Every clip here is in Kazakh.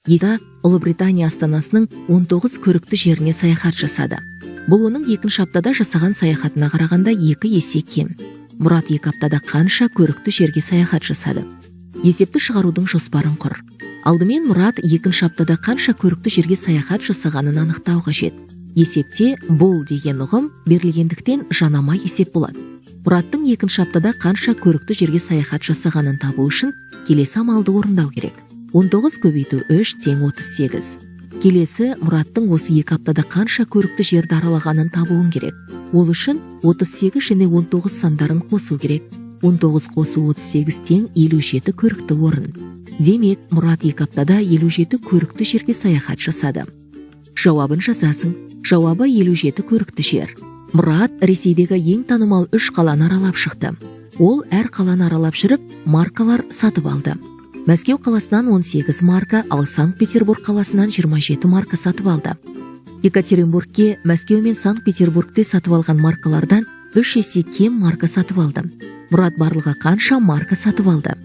Еза Ұлыбритания астанасының 19 көрікті жеріне саяхат жасады. Бұл оның екінші аптада жасаған саяхатына қарағанда 2 есе кем. Мұрат 2 аптада қанша көрікті жерге саяхат жасады? Есепті шығарудың жоспарын құр. Алдымен Мұрат екінші аптада қанша көрікті жерге саяхат жасағанын анықтау қажет. Есепте «бұл» деген ұғым берілгендіктен, жанама есеп болады. Мұраттың екінші аптада қанша көрікті жерге саяхат жасағанын табу үшін келесі амалды орындау керек: 19 көбейту 3 тең 38. Келесі Мұраттың осы 2 аптада қанша көрікті жерді аралағанын табуың керек. Ол үшін 38 және 19 сандарын қосу керек. 19 қосу 38 тең 57 көрікті орын. Демек, Мұрат 2 аптада 57 көрікті жерге саяхат жасады. Жауабын жазасың. Жауабы: 57 көрікті жер. Мұрат Ресейдегі ең танымал үш қаланы аралап шықты. Ол әр қаланы аралап жүріп, маркалар сатып алды. Мәскеу қаласынан 18 марка, ал Санкт Петербург қаласынан 27 марка сатып алды. Екатеринбургке Мәскеу мен Санкт Петербургте сатып алған маркалардан 3 есе кем марка сатып алды. Мұрат барлығы қанша марка сатып алды?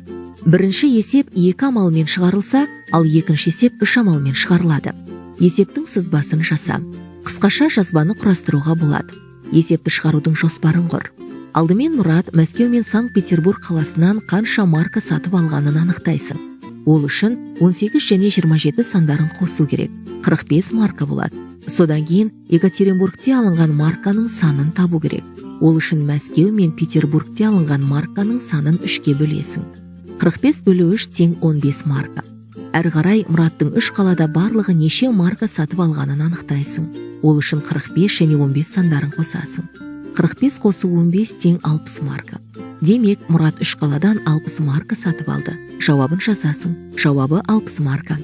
Бірінші есеп екі амалмен шығарылса, ал екінші есеп үш амалмен шығарылады. Есептің сызбасын жаса. Қысқаша жазбаны құрастыруға болады. Есепті шығарудың жоспарын құр. Алдымен Мұрат Мәскеу мен Санкт Петербург қаласынан қанша марка сатып алғанын анықтайсың. Ол үшін 18 және 27 сандарын қосу керек. 45 марка болады. Содан кейін Екатеринбургте алынған марканың санын табу керек. Ол үшін Мәскеу мен Петербургте алынған марканың санын үшке бөлесің. 45 бөлу 3 тең 15 марка. Әрі қарай Мұраттың үш қалада барлығы неше марка сатып алғанын анықтайсың. Ол үшін 45 және 15 сандарын қосасың. 45 қосу 15 тең 60 марка. Демек, Мұрат үш қаладан 60 марка сатып алды. Жауабын жазасың. Жауабы: 60 марка.